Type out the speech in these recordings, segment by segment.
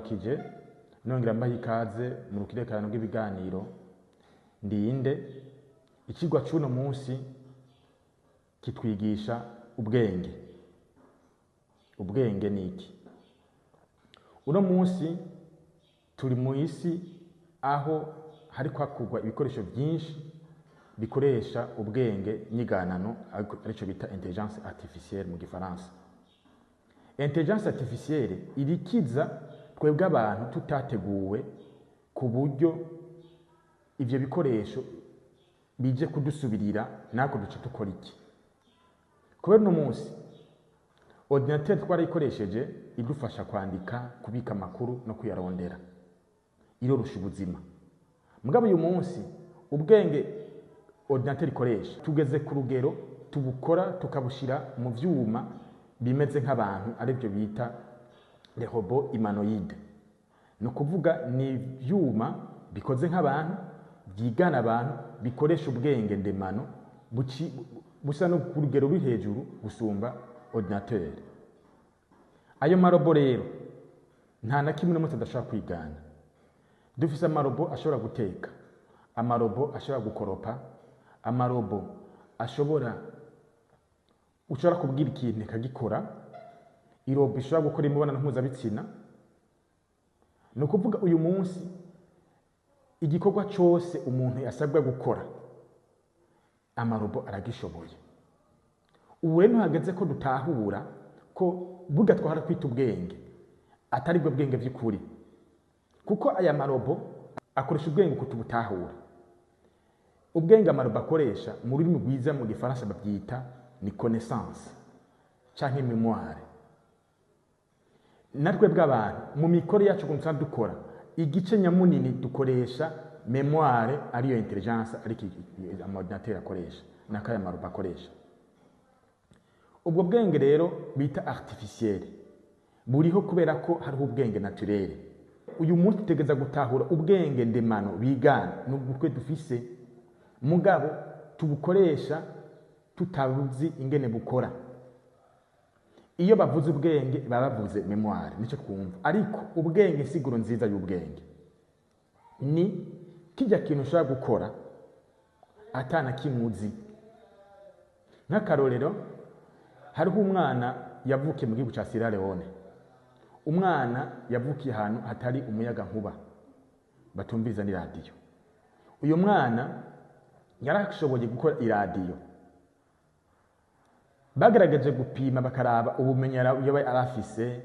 Ndabaramukije nongera mbaha ikaze mu rukirekarano rw'ibiganiro Ndinde. Icigwa c'uno munsi kitwigisha ubwenge. Ubwenge ni iki? Uno munsi turi mu isi aho hariko hakorwa ibikoresho vyinshi bikoresha ubwenge nyiganano, arico bita intelligence artificielle mu gifaransa. Intelligence artificielle irikiza twebwe abantu tutateguwe ku buryo ivyo bikoresho bije kudusubirira, natwe duca dukora iki? Kubera uno munsi ordinateur twarayikoresheje, idufasha kwandika, kubika amakuru no kuyarondera, irorosha ubuzima. Mugabo uyu munsi ubwenge ordinateur ikoresha tugeze ku rugero tubukora tukabushira mu vyuma bimeze nk'abantu, arivyo bita les robots humanoïdes. Ni ukuvuga ni ivyuma bikoze nk'abantu, vyigana abantu, bikoresha ubwenge ndemano busa no ku rugero ruri hejuru gusumba ordinateur. Ayo marobo rero nta na kimwe n'umunsi adashobora kwigana. Dufise amarobo ashobora guteka, amarobo ashobora gukoropa, amarobo ashobora ushobora kubwira ikintu ikagikora, irobo ishobora gukora imibonano mpuzabitsina. Ni ukuvuga uyu munsi igikorwa cose umuntu yasabwa gukora, amarobo aragishoboye. Ubu rero hageze ko dutahura ko burya twahora kwita ubwenge atari bwo bwenge vy'ukuri, kuko aya marobo akoresha ubwenge kutubutahura. Ubwenge amarobo akoresha, mu rurimi rwiza mu gifaransa babyita ni connaissance canke mémoire. Natwe bw'abantu mu mikoro yacu ukuntu dusanzwe dukora, igice nyamunini dukoresha mémoire, ariyo intelligence, ariko amaordinateur akoresha n'akaya marobo akoresha. Ubwo bwenge rero bita artificiel buriho kubera ko hariho ubwenge naturel. Uyu munsi tutegereza gutahura ubwenge ndemano bigana nubwo twe dufise, mugabo tubukoresha tutabuzi ingene bukora. Iyo bavuze ubwenge baba bavuze mémoire, nicyo twumva. Ariko ubwenge, insiguro nziza y'ubwenge ni kijya kintu ushobora gukora atana kimuzi. Nk'akarorero, hariho umwana yavukiye mu gihugu ca Sierra Leone, umwana yavukiye ahantu hatari umuyaga nkuba, batumviriza n'iradiyo. Uyu mwana yarashoboye gukora iradiyo. Bagerageje gupima, bakaraba ubumenyi yoba arafise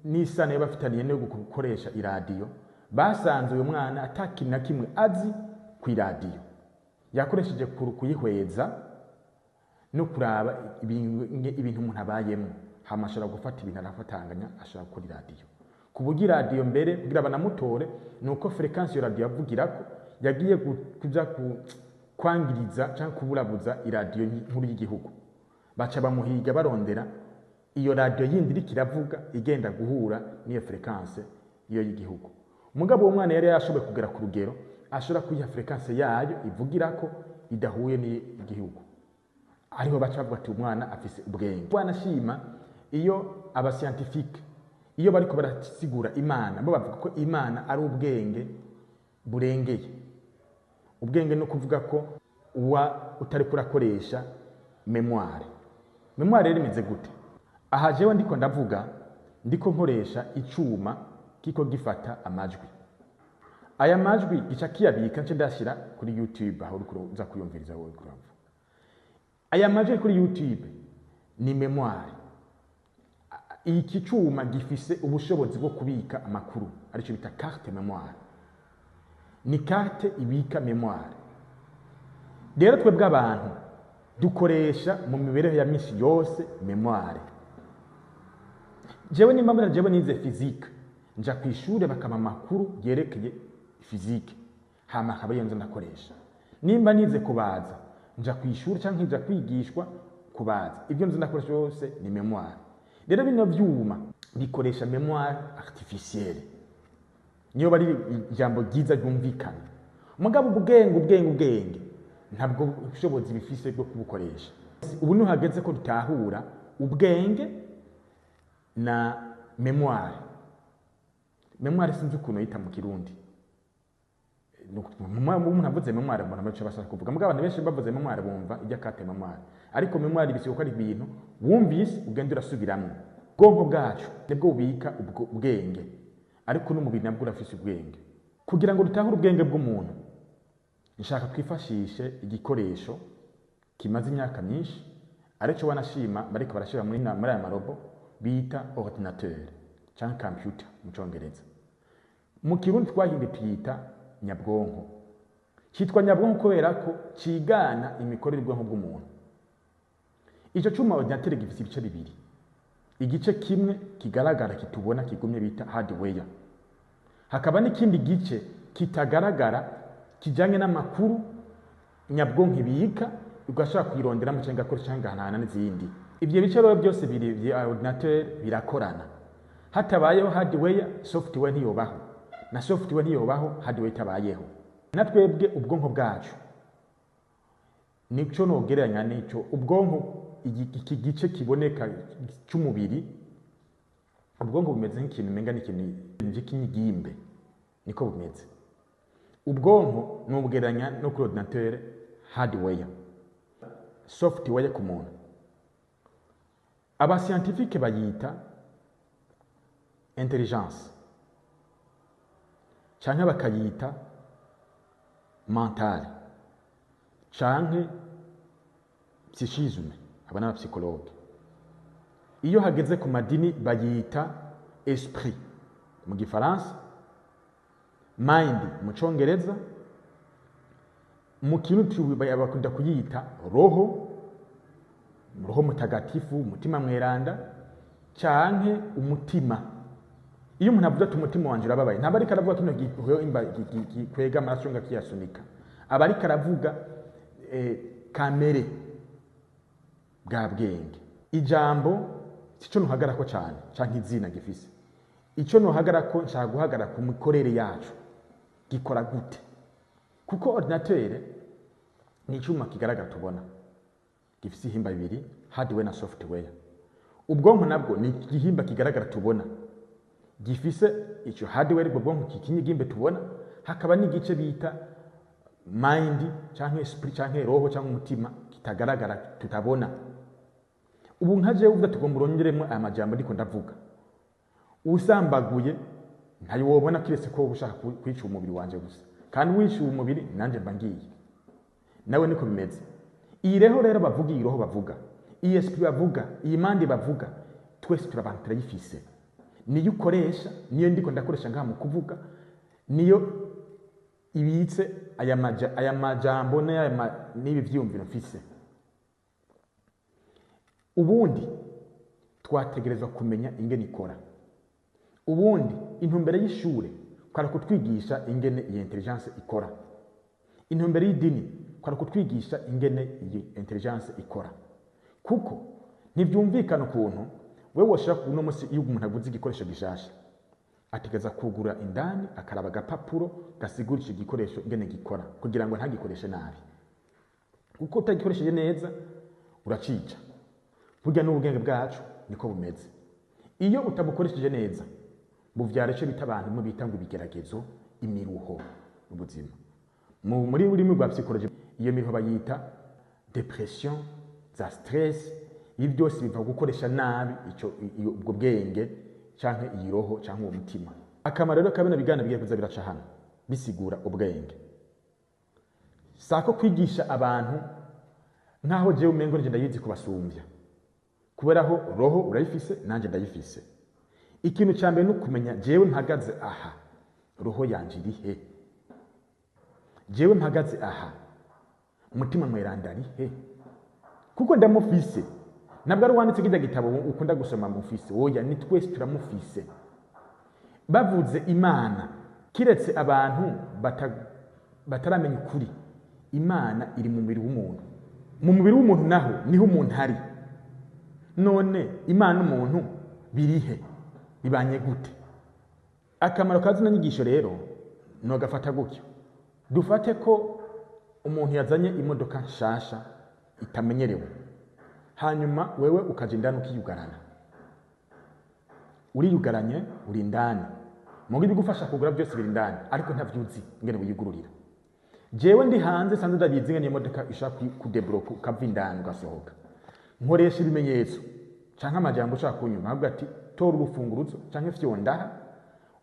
n'isano yoba afitaniye no gukoresha iradiyo, basanze uyu mwana ata kintu na kimwe azi ku iradiyo. Yakoresheje kuyihweza no kuraba ibintu umuntu abayemo, hama ashobora gufata ibintu arafatanganya, ashobora gukora iradiyo. Ku buryo iradiyo mbere kugira banamutore ni uko fréquence iyo radiyo yavugirako yagiye kuja kwangiriza cyangwa kuburabuza iradiyo nkuru y'igihugu, baca bamuhiga barondera iyo radiyo yindi iriko iravuga igenda guhura n'iyo fréquence iyo y'igihugu. Mugabo uwo mwana yari yashoboye kugera ku rugero ashobora kuyiha fréquence yayo ivugirako idahuye n'igihugu, ariho baca bavuga ati umwana afise ubwenge. Wanashima iyo abascientifique iyo bariko barasigura Imana, bo bavuga ko Imana ari ubwenge burengeye ubwenge. No kuvuga ko uwa utari kurakoresha mémoire. Mémoire rero imeze gute? Aha jewe ndiko ndavuga, ndiko nkoresha icuma kiko gifata amajwi. Aya majwi gica kiyabika, nce ndashyira kuri YouTube aho uriko uza kuyumviriza wowe uriko uravuga. Aya majwi ari kuri YouTube ni mémoire. Iki cuma gifise ubushobozi bwo kubika amakuru, aricyo bita carte mémoire, ni carte ibika mémoire. Rero twebwe abantu dukoresha mu mibereho ya misi yose mémoire. Jewe nimba mbona jewe nize physique, nja ku ishure bakama amakuru yerekeye physique, hama akaba ariyo nza ndakoresha. Nimba nize kubaza, nja ku ishure canke nja kwigishwa kubaza, ibyo nza ndakoresha byose ni mémoire. Rero bino vyuma bikoresha mémoire artificielle, niyo bari ijambo ryiza ryumvikana. Mugabo ubwenge ntabwo ubushobozi bifise bwo kubukoresha. Ubu niho hageze ko dutahura ubwenge na mémoire. Mémoire sinzi ukuntu yita mu Kirundi. Umuntu avuze mémoire mbona icyo bashaka kuvuga, mugabo abantu benshi bavuze mémoire bumva ijya carte mémoire, ariko mémoire bisigura ko ari ibintu wumvise ugenda urasubiramwo. Ubwonko bwacu nibwo bubika ubwo ubwenge, ariko n'umubiri nabwo urafise ubwenge. Kugira ngo dutahure ubwenge bw'umuntu, nshaka twifashishe igikoresho kimaze imyaka myinshi, aricyo wanashima bariko barashira muri aya ma robots bita ordinateur canke computer mu Congereza. Mu Kirundi twahinduye tuyita nyabwonko. Cyitwa nyabwonko kubera ko cigana imikorere y'ubwonko bw'umuntu. Ico cuma ordinateur gifise ibice bibiri: igice kimwe kigaragara kitubona kigumye bita hardware, hakaba n'ikindi gice kitagaragara kijanye n'amakuru nyabwonko ibika, ugashobora kuyironderamo cyangwa igakoresha cyangwa igahanahana n'izindi. Ibyo bice rero byose biri bya ordinateur birakorana. Hatabayeho hardware, software ntiyobaho, na software ntiyobaho hardware itabayeho. Na twebwe ubwonko bwacu nico nogereranya nico ubwonko, iki gice kiboneka cy'umubiri. Ubwonko bumeze nk'ikintu umenga n'ikintu cy'ikinyigimbe, niko bumeze. Ubwonko nubugereranya no kuri ordinateur hardware, software ku muntu aba scientifique bayita intelligence canke bakayita mentale canke psychisme, aba n'aba psychologue. Iyo hageze ku madini bayita esprit mu Gifaransa, mind mu Congereza, mu Kirundi bakunda kuyita roho, roho mutagatifu, umutima mweranda canke umutima. Iyo umuntu avuze ati umutima wanje urababaye, ntabwo ariko aravuga kino gihimba gikwega amaraso ngo akiyasunika, aba ariko aravuga kamere bwa bwenge. Ijambo sico ntuhagarako cane canke izina gifise ico ntuhagarako, nshaka guhagarara ku mikorere yacu, gikora gute? Kuko ordinateur ni icyuma kigaragara tubona gifise ihimba bibiri, hardware na software. Ubwonko nabwo ni igihimba kigaragara tubona gifise icyo hardware, ubwo bwonko kikinyigimbe tubona, hakaba n'igice bita mind canke esprit canke roho canke umutima kitagaragara tutabona. Ubu nka jewe uvuga tugomba urongeremo aya majambo ndiko ndavuga, usambaguye ntayo wobona, kiretse ko woba ushaka kwica umubiri wanje gusa, kandi wishyuye umubiri nanjye mba ngiye nawe, niko bimeze. Iyi reho rero bavuga, iyi roho bavuga, iyi esprit bavuga, iyi mind bavuga, twese turi abantu turayifise. Niyo ukoresha, niyo ndiko ndakoresha ngaha mu kuvuga, niyo ibitse aya majambo n'ibi vyiyumviro mfise. Ubundi twategerezwa kumenya ingene ikora. Ubundi intumbero y'ishure kwari kutwigisha ingene iyi intelligence ikora, intumbero y'idini kwari kutwigisha ingene iyi intelligence ikora, kuko ntibyumvikana ukuntu wewe woshaka uno munsi iyo umuntu aguze igikoresho gishasha ategeza kugura indani akaraba agapapuro gasigura ico gikoresho ingene gikora kugira ngo ntagikoreshe nabi, kuko utagikoresheje neza uracica. Burya n'ubwenge bwacu niko bumeze, iyo utabukoresheje neza buvyara ico bita abantu mu bita ngo ibigeragezo, imiruho mu buzima. Muri rurimi rwa psychologie iyo miruho bayita dépression, za stress. Ibi byose biva gukoresha nabi ico ubwo bwenge canke iyi roho canke uwo mutima. Akamaro rero ka bino biganiro bigiye kuza biraca hano bisigura ubwenge sako kwigisha abantu nkaho jewe umengo nje ndayizi kubasumbya, kubera aho roho urayifise nanje ndayifise. Ikintu cya mbere ni ukumenya jewe mpagaze aha roho yanje iri he, jewe mpagaze aha umutima mweranda ari he, kuko ndamufise. Ntabwo ari uwanditse kirya gitabo ukunda gusoma mufise, oya, ni twese turamufise. Bavuze Imana, kiretse abantu bataramenya ukuri, Imana iri mu mubiri w'umuntu. Mu mubiri w'umuntu naho niho umuntu ari. None Imana n'umuntu birihe, bibanye gute? Akamaro ka zino nyigisho rero nogafata gutyo: dufate ko umuntu yazanye imodoka nshasha itamenyerewe, hanyuma wewe ukaja indani ukiyugarana, uriyugaranye uri indani. Muga ibigufasha kugura byose biri indani, ariko ntavyuzi ingene wiyugururira. Jewe ndi hanze sanze ndabizi ingene iyo modoka ishaka kudébloquer, ukava indani ugasohoka. Nkoresha ibimenyetso canke amajambo ushaka kunyuma, avuga ati: "Tora urufunguruzo canke fyondaha,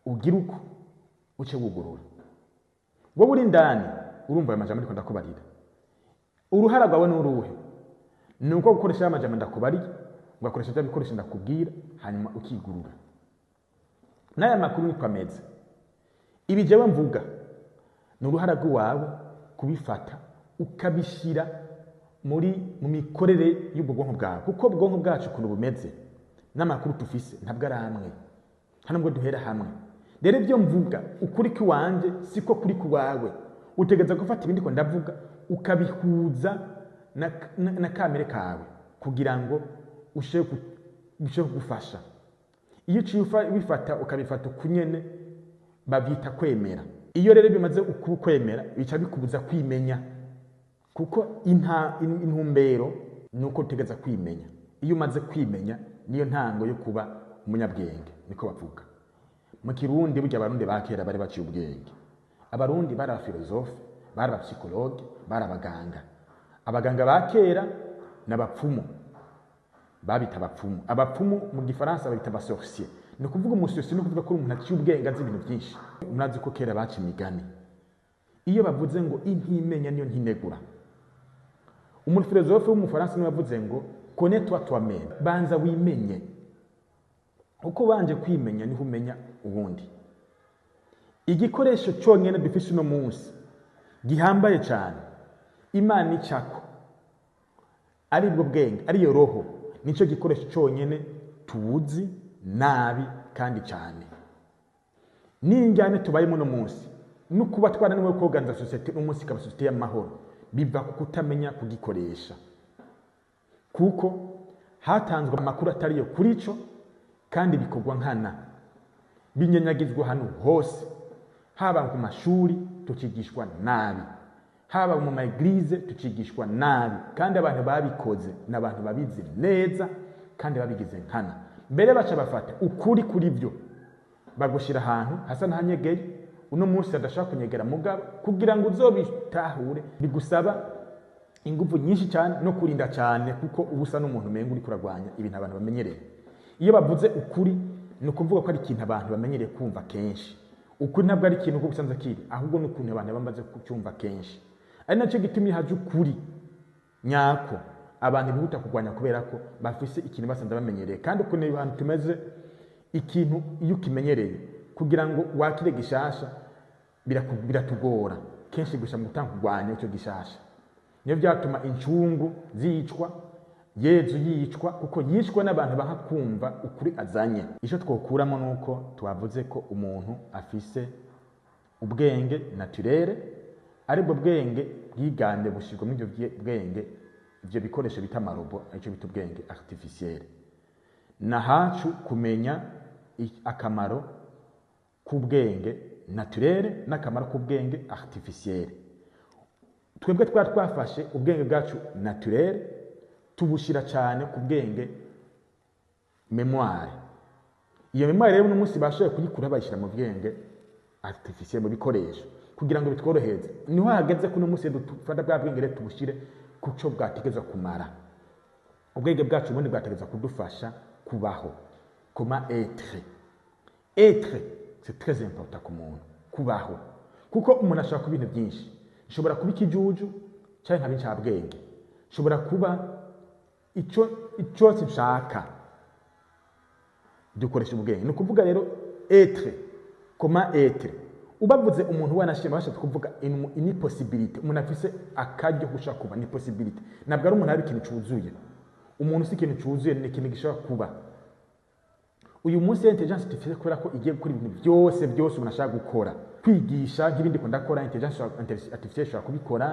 ugira uko uce wugurura." Wowe uri indani urumva ayo majambo ndiko ndakubarira. Uruhara rwawe ni uruhe? Ni uko gukoresha ya majambo ndakubariye, ugakoresha bya bikoresho ndakubwira, hanyuma ukigurura. N'aya makuru niko ameze. Ibi jewe mvuga ni uruhara rw'iwawe kubifata ukabishyira mu mikorere y'ubwo bwonko bwawe, kuko ubwonko bwacu ukuntu bumeze n'amakuru tufise ntabwo ari amwe, nta nubwo duhera hamwe. Rero ibyo mvuga, ukuri kw'iwanje siko kuri kuwawe. Utegereza gufata ibindi ko ndavuga ukabihuza na kamere kawe kugira ngo ushobore kugufasha. Iyo uciye ubifata ukabifata ukunyene, babyita kwemera. Iyo rero bimaze kuba kwemera, bica bikubuza kwimenya, kuko intumbero ni uko utegereza kwimenya. Iyo umaze kwimenya, niyo ntango yo kuba umunyabwenge. Niko bavuga mu Kirundi. Burya Abarundi ba kera bari baciye ubwenge. Abarundi bari abaphilosophes, bari abapsychologues, bari abaganga. Abaganga ba kera n'abapfumu, babita abapfumu. Abapfumu mu Gifaransa babita abasorciers. Ni ukuvuga umusorcier, ni ukuvuga ko uri umuntu aciye ubwenge, azi ibintu byinshi. Murazi ko kera baca imigani. Iyo bavuze ngo intimenya niyo ntinegura. Umuphilosophe w'Umufaransa niwe yavuze ngo: "Connais-toi toi-même." Banza wimenye. Uko ubanje kwimenya niho umenya ubundi. Igikoresho cyonyine dufise uno munsi gihambaye cyane Imana icako, aribwo bwenge, ariyo roho, nicyo gikoresho cyonyine tuzi nabi kandi cyane. N'injyane tubayemo uno munsi, no kuba twarananiwe koganza société uno munsi ikaba société y'amahoro, biva ku kutamenya kugikoresha, kuko hatanzwe amakuru atariyo kuri cyo, kandi bikorwa nkana, binyanyagizwa ahantu hose. Haba ku mashuri tukigishwa nabi, haba mu ma églises tukigishwa nabi, kandi abantu babikoze ni abantu babizi neza kandi babigize nkana. Mbere baca bafata ukuri kuri byo bagushyira ahantu hasa n'ahanyegeye. Uno munsi hadashobora kunyegera, mugabo kugira ngo uzobitahure bigusaba ingufu nyinshi cyane no kurinda cyane, kuko uba usa n'umuntu umenga uriko uragwanya ibintu abantu bamenyereye. Iyo bavuze ukuri, ni ukuvuga ko ari ikintu abantu bamenyereye kumva kenshi. Ukuri ntabwo ari ikintu uko gusanzwe kiri, ahubwo ni ukuntu abantu bamaze kucyumva kenshi. Ari nacyo gituma iyo haje ukuri nyako, abantu bihuta kurwanya, kubera ko bafise ikintu basanze bamenyereye. Kandi ukuntu abantu tumeze, ikintu iyo ukimenyereye, kugira ngo wakire gishasha biratugora kenshi, gusa mu gutanga kurwanya icyo gishasha. Niyo byatuma incungu zicwa, Yezu yicwa, kuko yicwa n'abantu banka kumva ukuri azanye. Icyo twokuramo ni uko twavuze ko umuntu afise ubwenge naturel, aribwo bwenge bwiganje bushyirwa muri ibyo bwenge, ibyo bikoresho bita amarobots, aricyo bita ubwenge artificiel. Nahacu kumenya akamaro k'ubwenge naturel n'akamaro k'ubwenge artificiel. Twebwe twari twafashe ubwenge bwacu naturel, tubushyira cyane ku bwenge mémoire. Iyo mémoire rero uno munsi bashoboye kuyikura, bayishyira mu bwenge artificiel, mu bikoresho, kugira ngo bitworohereze. Niho hageze ko uno munsi dufata bwa bwenge rero tubushyire ku cyo bwategeza kumara. Ubwenge bwacu ubundi bwategeza kudufasha kubaho. Comment être? Être, c'est très important ku muntu, kubaho, kuko umuntu ashobora kuba ibintu byinshi. Nshobora kuba ikijuju cyangwa nkaba incabwenge, nshobora kuba icyo cyose nshaka. Dukoresha ubwenge. Ni ukuvuga rero être, comment être. Ubavuze umuntu wanashima, bashatse kuvuga ini possibilité. Umuntu afise akaryo gushaka kuba, ni possibilité, ntabwo ari umuntu ari ikintu cyuzuye. Umuntu si ikintu cyuzuye, ni ikintu gishobora kuba. Uyu munsi intelligence artificielle, kubera ko igiye gukora ibintu byose byose umuntu ashaka gukora, kwigisha nk'ibindi ko ndakora, intelligence artificielle ishobora kubikora,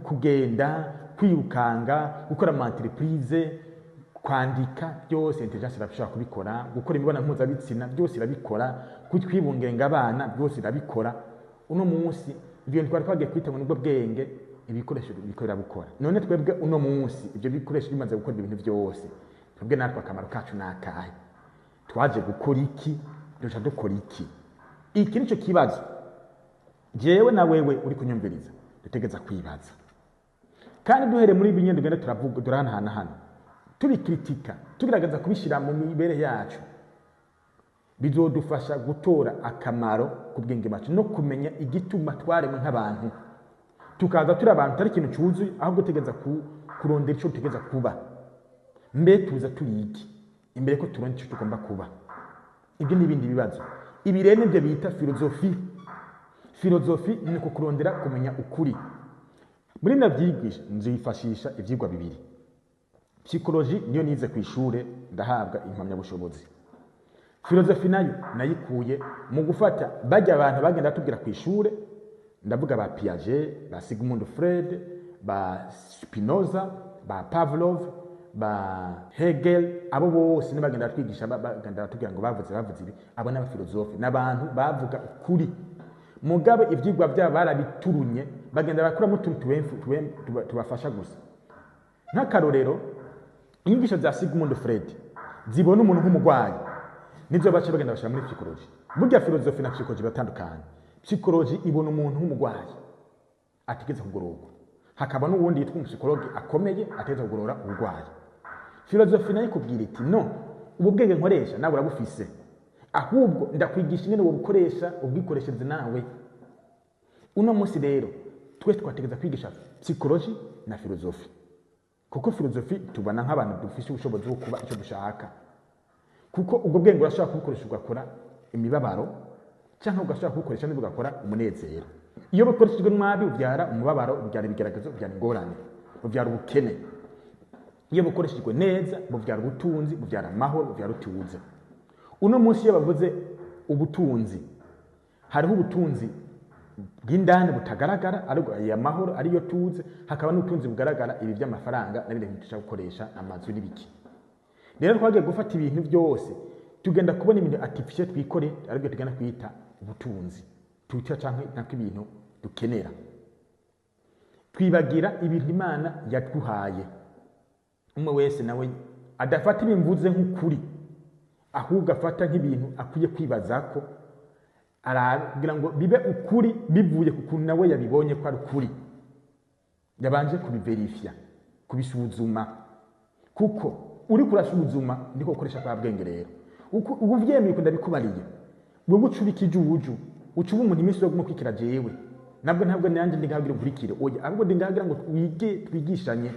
kugenda, kwirukanga, gukora ama entreprise, kwandika, byose intelligence irashobora kubikora, gukora imibonano mpuzabitsina, byose irabikora, kwibungenga abana, byose irabikora. Uno munsi ibyo bintu twari twagiye kwita ngo nibwo bwenge, ibikoresho bikorera gukora. None twebwe uno munsi ibyo bikoresho bimaze gukora ibyo bintu byose, twebwe natwe akamaro kacu ni akahe? Twaje gukora iki? Duca dukora iki? Iki nico kibazo jewe na wewe uri kunyumviriza dutegereza kwibaza. Kandi duhere muri ibi nyene tugenda turavuga, turahanahana hano, tubikritika, tugerageza kubishyira mu mibereho yacu, bizodufasha gutora akamaro ku bwenge bwacu no kumenya igituma twaremwe nk'abantu, tukaza turi abantu atari ikintu cyuzuye, ahubwo tutegereza kurondera icyo dutegereza kuba. Mbe tuza turi iki imbere ko turondera icyo tugomba kuba? Ibyo n'ibindi bibazo. Ibi rero nibyo bita filozofi. Filozofi ni ukurondera kumenya ukuri. Muri bino byigisha nzifashisha ibyigwa bibiri. Psychologie niyo nize ku ishure, ndahabwa impamyabushobozi. Filozofi nayo nayikuye mu gufata bajya abantu bagenda batubwira ku ishure, ndavuga ba Piaget, ba Sigmund Freud, ba Spinoza, ba Pavlov, ba Hegel, abo bose nibagenda batwigisha, bagenda batubwira ngo bavuze ibi. Abo n'abafilozofe, n'abantu bavuga ukuri. Mugabe ivyigwa byabo barabiturunye, bagenda bakuramo utuntu tubafasha gusa. Nk'akarorero, inyigisho za Sigmund Freud zibona umuntu nk'umurwayi, nizo baca bagenda bashira muri psychologie. Burya filozofi na psychologie biratandukanye. Psychologie ibona umuntu nk'umurwayi ategetse kugororwa, hakaba n'uwundi yitwa umupsychologue akomeye ategetse kugorora uburwayi. Filozofi nayo ikubwira iti no, ubu bwenge nkoresha nawe urabufise, ahubwo ndakwigisha ingene wobukoresha, ubwikoreshereze nawe. Uno munsi rero twe twategeza kwigisha psychologie na filozofi, kuko filozofi tubona nk'abantu dufise ubushobozi bwo kuba icyo dushaka, kuko ubwo bwenge urashobora kubukoresha ugakora imibabaro, cyangwa ugashobora kubukoresha nibwo ugakora umunezero. Iyo bukoreshejwe nabi ubyara umubabaro, ubyara ibigeragezo, ubyara ingorane, ubyara ubukene. Iyo bukoreshejwe neza bubyara ubutunzi, bubyara amahoro, bubyara utuze. Uno munsi iyo bavuze ubutunzi, hariho ubutunzi bw'indani butagaragara, ariko aya mahoro ariyo tuze, hakaba n'ubutunzi bugaragara, ibi by'amafaranga n'ibindi bintu dushobora gukoresha, amazu n'ibiki. Rero twagiye gufata ibintu byose, tugenda kubona ibintu artificiel twikore, aribyo tugenda kwita ubutunzi, twita canke nako ibintu dukenera. Twibagira ibintu Imana yaduhaye. Umwe wese nawe adafata ibimvuze nk'ukuri, ahubwo afata nk'ibintu akwiye kwibazako, aragira ngo bibe ukuri bivuye ku kuntu nawe yabibonye ko ari ukuri. Yabanje kubiverifya, kubisuzuma, kuko uri kurasuzuma ndiko gukoresha kwa bwenge. Rero ubu uvyemeye ko ndabikubariye, wewe uca uba ikijuju, uca uba umuntu iminsi yo gukurikira jewe, nabwo ntabwo nanjye ndi ngahagira nkurikire, oya, ahubwo ndi ngahagira ngo twige, twigishanye.